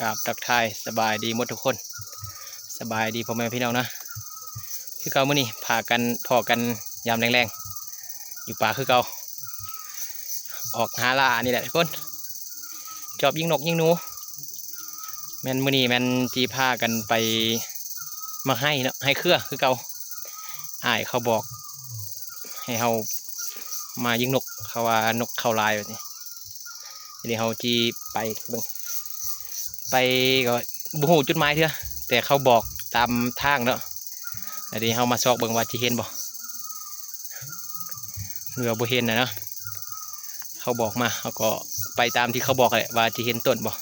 ກາບທັກທາຍສະບາຍດີໝົດທຸກຄົນ ສະບາຍດີພໍ່ແມ່ພີ່ນ້ອງນະ ຄືເກົ່າ ມື້ນີ້ພາກັນພໍ້ກັນຍາມແລງໆ ຢູ່ປ່າຄືເກົ່າ ອອກຫາລ່ານີ້ແຫຼະທຸກຄົນ ຈອບຍິງນົກຍິງໜູ ແມ່ນມື້ນີ້ແມ່ນຊິພາກັນໄປໝາກໄຮເນາະ ໄຮເຄືອຄືເກົ່າ ອ້າຍເຂົາບອກໃຫ້ເຮົາມາຍິງນົກ ເຂົາວ່ານົກເຂົ້າຫຼາຍວ່າຊີ້ ດຽວເຮົາຊິໄປເບິ່ງ ໄປກໍບໍ່ຮູ້ຈຸດໝາຍເທື່ອ ແຕ່ເຂົາບອກຕາມທາງເນາະ ແລ້ວດຽວເຮົາມາຊອກເບິ່ງວ່າຊິເຫັນບໍ່ ຫຼືວ່າບໍ່ເຫັນນະເນາະ ເຂົາບອກມາ ເຮົາກໍໄປຕາມທີ່ເຂົາບອກແຫຼະ ວ່າຊິເຫັນຕົ້ນບໍ່.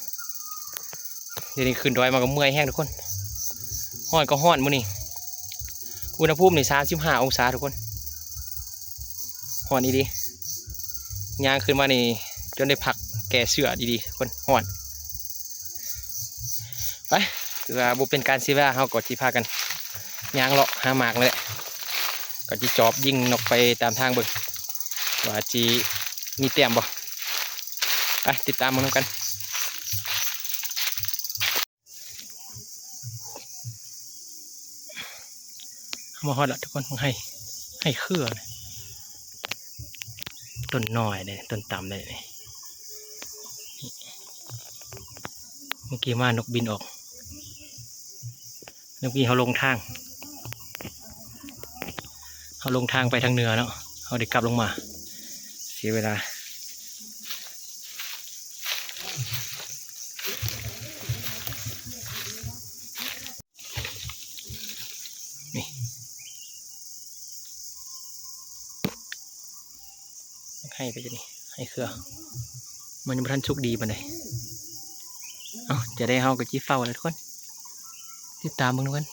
ດຽວນີ້ຂຶ້ນດອຍມາກໍເມື່ອຍແຮງທຸກຄົນ ຮ້ອນກໍຮ້ອນມື້ນີ້ ອຸນຫະພູມນີ້ສາມສິບຫ້າອົງສາທຸກຄົນ ຮ້ອນອີ່ຫຼີ ຍ່າງຂຶ້ນມານີ້ຈົນໄດ້ພັກແກ້ເສື້ອດີໆ ທຸກຄົນ ຮ້ອນ ໄປ ເພື່ອບໍ່ເປັນການເສຍເວລາ ເຮົາກໍຊິພາກັນຍ່າງເລາະຫາໝາກນັ້ນແຫຼະ ກໍຊິຈອບຍິງນົກໄປຕາມທາງເບິ່ງ ວ່າຊິມີແຕ້ມບໍ່ ໄປຕິດຕາມເບິ່ງນຳກັນ. ເຮົາມາຮອດລະທຸກຄົນ ເບິ່ງໄຮ່ ໄຮ່ເຄືອ ຕົ້ນນ້ອຍເດ້ ຕົ້ນຕ່ຳເດ້ ເມື່ອກີ້ມານົກບິນອອກ ເມື່ອກີ້ເຮົາລົງທາງ ເຮົາລົງທາງໄປທາງເໜືອເນາະ ເຮົາໄດ້ກັບລົງມາ ເສຍເວລາ. ນີ້ ໄຮ່ໄປຈະນີ້ ໄຮ່ເຄືອ ມັນຍັງບໍ່ທັນສຸກດີປານໃດ ເອົ້າ ຈະໄດ້ເຮົາກໍຊິເຝົ້າແຫຼະທຸກຄົນ ຕິດຕາມເບິ່ງນຳກັນ.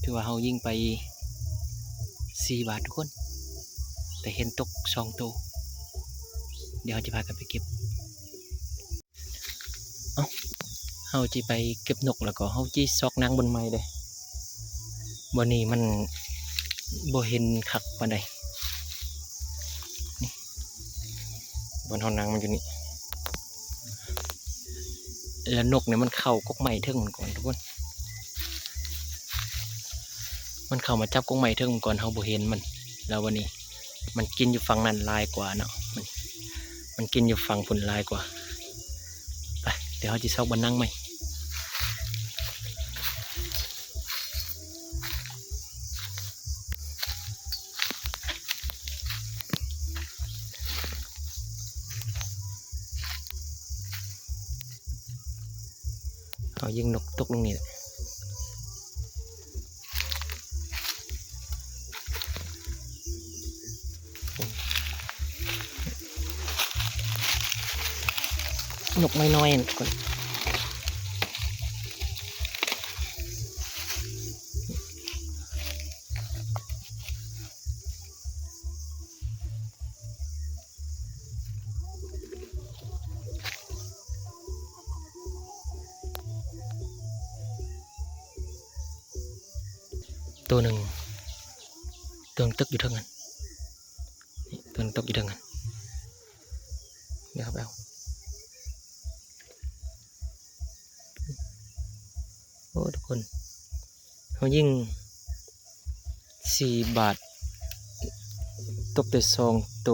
ເອົ້າ ຖືວ່າເຮົາຍິງໄປສີ່ບາດທຸກຄົນ ແຕ່ເຫັນຕົກສອງໂຕ ດຽວເຮົາຈະພາກັນໄປເກັບ. ເອົ້າ ເຮົາຊິໄປເກັບນົກ ແລ້ວກໍເຮົາຊິຊອກນັ່ງບ່ອນໃໝ່ເດ້ ບ່ອນນີ້ມັນບໍ່ເຫັນຄັກປານໃດ ນີ້ ບ່ອນເຮົານັ່ງມັນຢູ່ນີ້ ແລ້ວນົກນີ້ມັນເຂົ້າກົກໄມ້ເທິງມັນກ່ອນທຸກຄົນ ມັນເຂົ້າມາຈັບກົກໄມ້ເທິງມັນກ່ອນ ເຮົາບໍ່ເຫັນມັນ ແລ້ວບັດນີ້ ມັນກິນຢູ່ຝັ່ງນັ້ນຫຼາຍກວ່າເນາະ ມັນ ມັນກິນຢູ່ຝັ່ງພຸ້ນຫຼາຍກວ່າ ໄປ ດຽວເຮົາຊິຊອກບ່ອນນັ່ງໃໝ່ ເຮົາຍິງນົກຕົກລົງນີ້ແຫຼະ ນົກນ້ອຍໆ ທຸກຄົນ ໂຕໜຶ່ງ ໂຕໜຶ່ງຕົກຢູ່ເທິງຫັ້ນ ນີ້ ໂຕໜຶ່ງຕົກຢູ່ເທິງຫັ້ນ ດຽວເຮົາໄປເອົາ ໂອ້ ທຸກຄົນ ເຮົາຍິງສີ່ບາດ ຕົກໄດ້ສອງໂຕ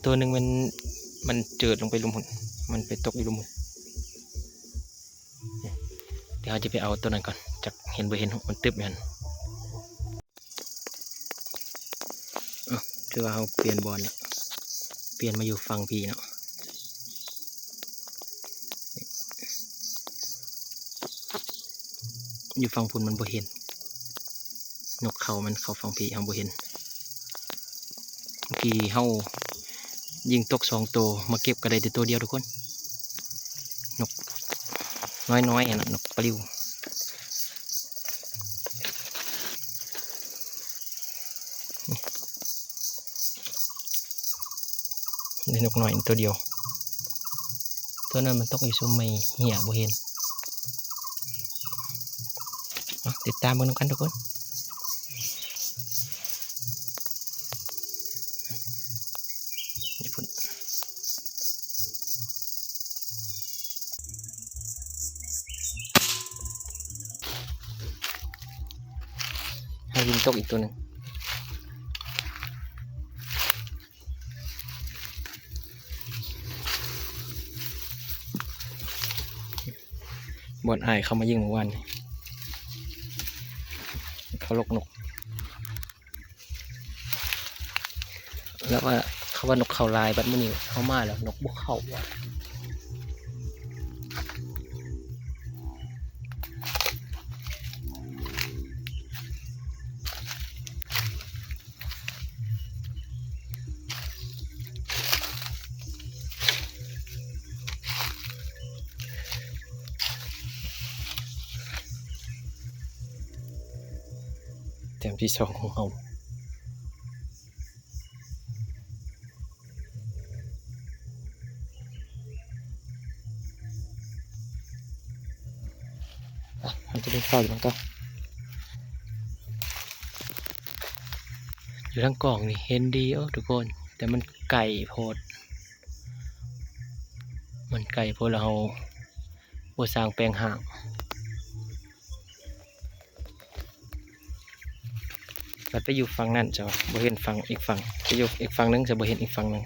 ໂຕໜຶ່ງມັນ ມັນເຈີດລົງໄປລຸ່ມພຸ້ນ ມັນໄປຕົກຢູ່ລຸ່ມພຸ້ນ ດຽວເຮົາຈະໄປເອົາໂຕນັ້ນກ່ອນ ຈັກເຫັນບໍ່ເຫັນ ມັນຕຶບຢູ່ຫັ້ນ. ເອົ້າ ຖືວ່າເຮົາປ່ຽນບ່ອນລະ ປ່ຽນມາຢູ່ຝັ່ງພີ້ເນາະ ຢູ່ຝັ່ງພຸ້ນມັນບໍ່ເຫັນ ນົກເຂົາ ມັນເຂົ້າຝັ່ງພີ້ ເຮົາບໍ່ເຫັນ. ເມື່ອກີ້ເຮົາຍິງຕົກສອງໂຕ ມາເກັບກໍໄດ້ແຕ່ໂຕດຽວທຸກຄົນ. ນົກນ້ອຍໆ ອັນນັ້ນ ນົກປະລິວ. ໄດ້ນົກນ້ອຍໂຕດຽວ. ໂຕນັ້ນມັນຕົກຢູ່ຊຸມໄມ້ເຫຍ ບໍ່ເຫັນ. ເອົາ ຕິດຕາມເບິ່ງນຳກັນທຸກຄົນ. ໃຫ້ຍິງຕົກອີກໂຕໜຶ່ງ. ບ່ອນອ້າຍເຂົາມາຍິງມື້ວານນີ້ ເຂົາລົກນົກ ແລ້ວວ່າເຂົາວ່ານົກເຂົ້າຫຼາຍ ບັດມື້ນີ້ເຮົາມາແລ້ວນົກບໍ່ເຂົ້າວ່າ. ແຕ້ມທີສອງຂອງເຮົາ. ອ່ະ ມັນຈະເປັນເຂົ້າຢູ່ມັນກໍ ຢູ່ທາງກ້ອງນີ້ເຫັນດີ ໂອ້ ທຸກຄົນ ແຕ່ມັນໄກໂພດ ມັນໄກໂພດ ແລ້ວເຮົາບໍ່ສ້າງແປງຮ່າງ. ແລ້ວໄປຢູ່ຝັ່ງນັ້ນ ຈະບໍ່ເຫັນຝັ່ງອີກຝັ່ງ ໄປຢູ່ອີກຝັ່ງໜຶ່ງ ຈະບໍ່ເຫັນອີກຝັ່ງໜຶ່ງ.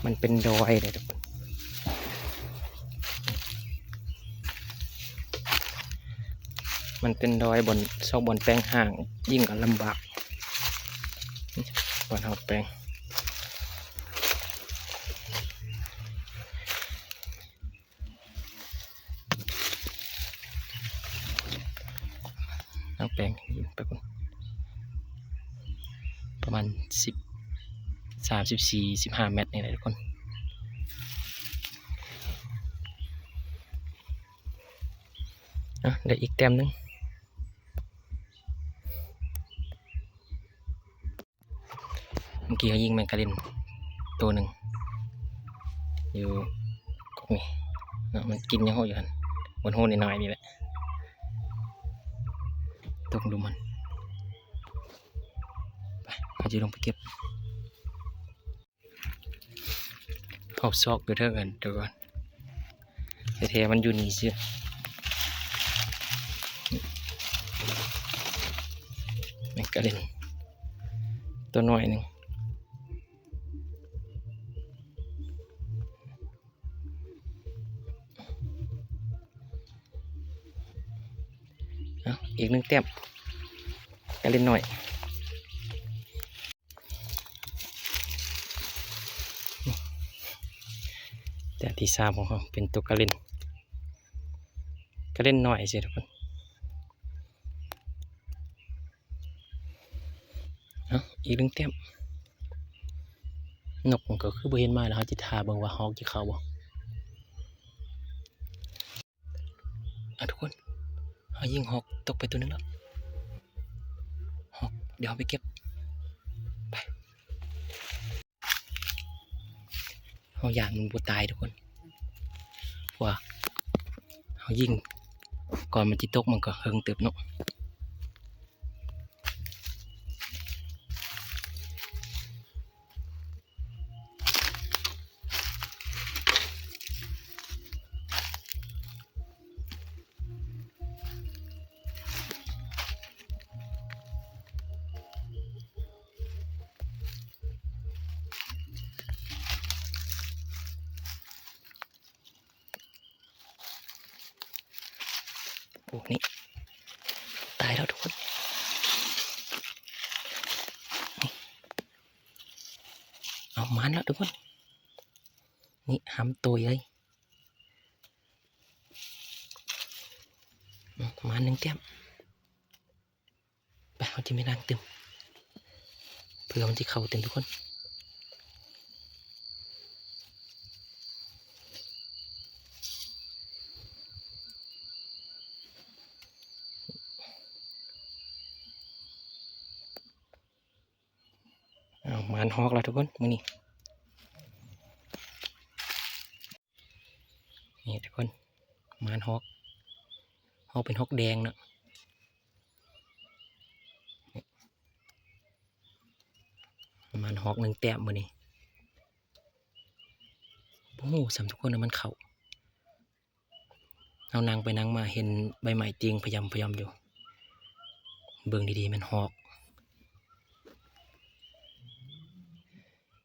ມັນເປັນດອຍເດ້ທຸກຄົນ ມັນເປັນດອຍ ບ່ອນ ຊອກບ່ອນແປງຮ່າງຍິງກໍລຳບາກ ບ່ອນເຮົາແປງ. ເອົາແປງໄປພຸ້ນ ປະມານສິບ ສາມສິບສີ່ ສິບຫ້າແມັດນີ້ແຫຼະທຸກຄົນ. ອ່ະ ໄດ້ອີກແຕ້ມໜຶ່ງ. ເມື່ອກີ້ເຮົາຍິງແມງກາເລັນໂຕໜຶ່ງ ຢູ່ກົກນີ້ເນາະ ມັນກິນຫຍັງເຮົາຢູ່ຫັ້ນ ບົນໂຮນນ້ອຍໆນີ້ແຫຼະ ຕົກຫຼຸມມັນ. ໄປ ເຮົາຈະລົງໄປເກັບ. ເຮົາຊອກຢູ່ເທິງຫັ້ນທຸກຄົນ ແທ້ໆມັນຢູ່ນີ້ຊື່ ແມງກາເລັນໂຕນ້ອຍໜຶ່ງ. ເອົາ ອີກໜຶ່ງແຕ້ມ ກາເລັນນ້ອຍ. ແຕ້ມທີສາມຂອງເຮົາເປັນໂຕກາເລັນ ກາເລັນນ້ອຍຊື່ທຸກຄົນ. ເອົາ ອີກໜຶ່ງແຕ້ມ. ນົກມັນກໍຄືບໍ່ເຫັນມາ ແລ້ວເຮົາຈະຖ້າເບິ່ງວ່າຮອກຈະເຂົ້າບໍ່. ອ່ະ ທຸກຄົນ ເຮົາຍິງຮອກຕົກໄປຕົວໜຶ່ງແລ້ວ ຮອກ ດຽວເຮົາໄປເກັບ ໄປ. ເຮົາຢ້ານມັນບໍ່ຕາຍທຸກຄົນ ເພາະວ່າເຮົາຍິງກ່ອນມັນຊິຕົກ ມັນກໍເຫິງເຕີບເນາະ. ໂອ້ ນີ້ ຕາຍແລ້ວທຸກຄົນ. ໝານແລ້ວທຸກຄົນ ນີ້ຫຳໂຕໃຫຍ່ ອືມ ໝານໜຶ່ງແຕ້ມ. ໄປ ເຮົາຈະໄປນັ່ງຕື່ມ ເພື່ອມັນຊິເຂົ້າຕື່ມທຸກຄົນ. ອ້າວ ໝານຮອກແລ້ວທຸກຄົນມື້ນີ້. ນີ້ທຸກຄົນ ໝານຮອກ ຮອກເປັນຮອກແດງເນາະ ໝານຮອກໜຶ່ງແຕ້ມມື້ນີ້. ບໍ່ຮູ້ຊ້ຳທຸກຄົນວ່າມັນເຂົ້າ ເຮົານັ່ງໄປນັ່ງມາເຫັນໃບໄມ້ເຈັງພະຢຳພະຢຳຢູ່ ເບິ່ງດີໆແມ່ນຮອກ.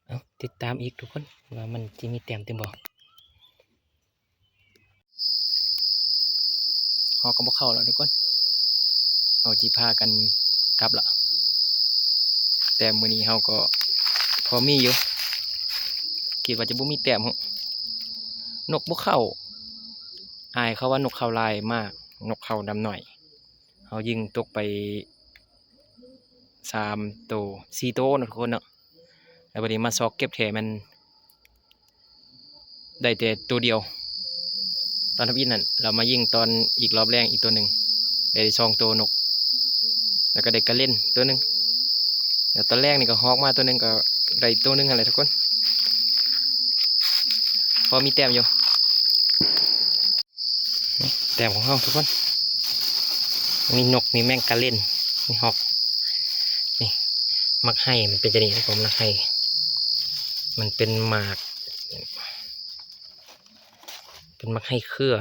ເອົາ ຕິດຕາມອີກທຸກຄົນ ວ່າມັນຊິມີແຕ້ມຕື່ມບໍ່. ຮອກກໍບໍ່ເຂົ້າແລ້ວທຸກຄົນ ເຮົາຊິພາກັນກັບລະ. ແຕ້ມມື້ນີ້ເຮົາກໍພໍມີຢູ່ ຄິດວ່າຈະບໍ່ມີແຕ້ມ ນົກບໍ່ເຂົ້າ ອ້າຍເຂົາວ່ານົກເຂົ້າຫຼາຍມາກ ນົກເຂົ້າດຳໜ້ອຍ. ເຮົາຍິງຕົກໄປສາມໂຕ ສີ່ໂຕເນາະທຸກຄົນເນາະ ແລ້ວບັດນີ້ມາຊອກເກັບແທ້ແມ່ນໄດ້ແຕ່ໂຕດຽວ ຕອນທຳອິດນັ້ນ. ແລ້ວມາຍິງຕອນອີກລອບແລງອີກໂຕໜຶ່ງ ໄດ້ສອງໂຕນົກ ແລ້ວກໍໄດ້ກະເລັນໂຕໜຶ່ງ ແລ້ວຕອນແລງນີ້ກໍຮອກມາໂຕໜຶ່ງ ກໍໄດ້ໂຕໜຶ່ງຫັ້ນແຫຼະທຸກຄົນ ພໍມີແຕ້ມຢູ່. ນີ້ແຕ້ມຂອງເຮົາທຸກຄົນ ມີນົກ ມີແມງກະເລັນ ມີຮອກ ນີ້ ໝາກໄຮມັນເປັນຈັ່ງນີ້ ຜົມໝາກໄຮ ມັນເປັນໝາກ ເປັນໝາກໄຮເຄືອ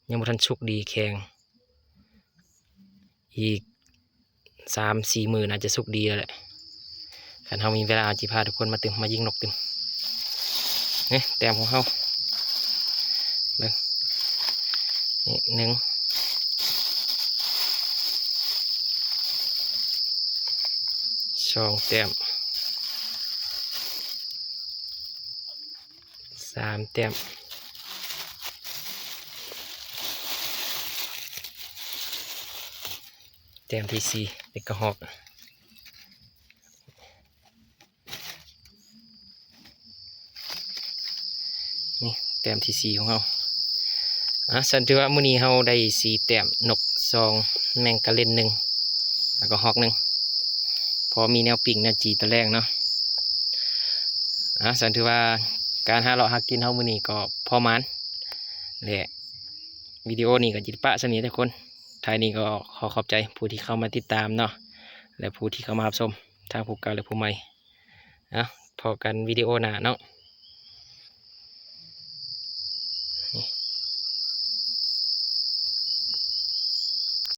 ຍັງບໍ່ທັນສຸກດີ ແຂງ. ອີກສາມສີ່ມື້ໜ້າຈະສຸກດີແລ້ວແຫຼະ ຄັນເຮົາມີເວລາ ເຮົາຊິພາທຸກຄົນມາຕື່ມ ມາຍິງນົກຕື່ມ. ນີ້ແຕ້ມຂອງເຮົາ ເບິ່ງ ນີ້ໜຶ່ງ ສອງແຕ້ມ ສາມແຕ້ມ ແຕ້ມທີສີ່ເປັນກະຮອກ ນີ້ແຕ້ມທີສີ່ຂອງເຮົາ. ອ່າ ຊັ້ນຖືວ່າມື້ນີ້ເຮົາໄດ້ສີ່ແຕ້ມ ນົກສອງ ແມງກະເລັນໜຶ່ງ ແລ້ວກໍຮອກໜຶ່ງ ພໍມີແນວປີ້ງແນວຈີ່ຕອນແລງເນາະ. ອ່າ ຊັ້ນຖືວ່າການຫາເລາະຫາກິນເຮົາມື້ນີ້ກໍພໍໝານ ແລະ ວິດີໂອນີ້ກໍຊິປະສ່ຳນີ້ເດີທຸກຄົນ. ທ້າຍນີ້ກໍຂໍຂອບໃຈຜູ້ທີ່ເຂົ້າມາຕິດຕາມເນາະ ແລະ ຜູ້ທີ່ເຂົ້າມາຮັບຊົມ ທັງຜູ້ເກົ່າ ແລະ ຜູ້ໃໝ່. ເອົາ ພໍ້ກັນວິດີໂອໜ້າເນາະ.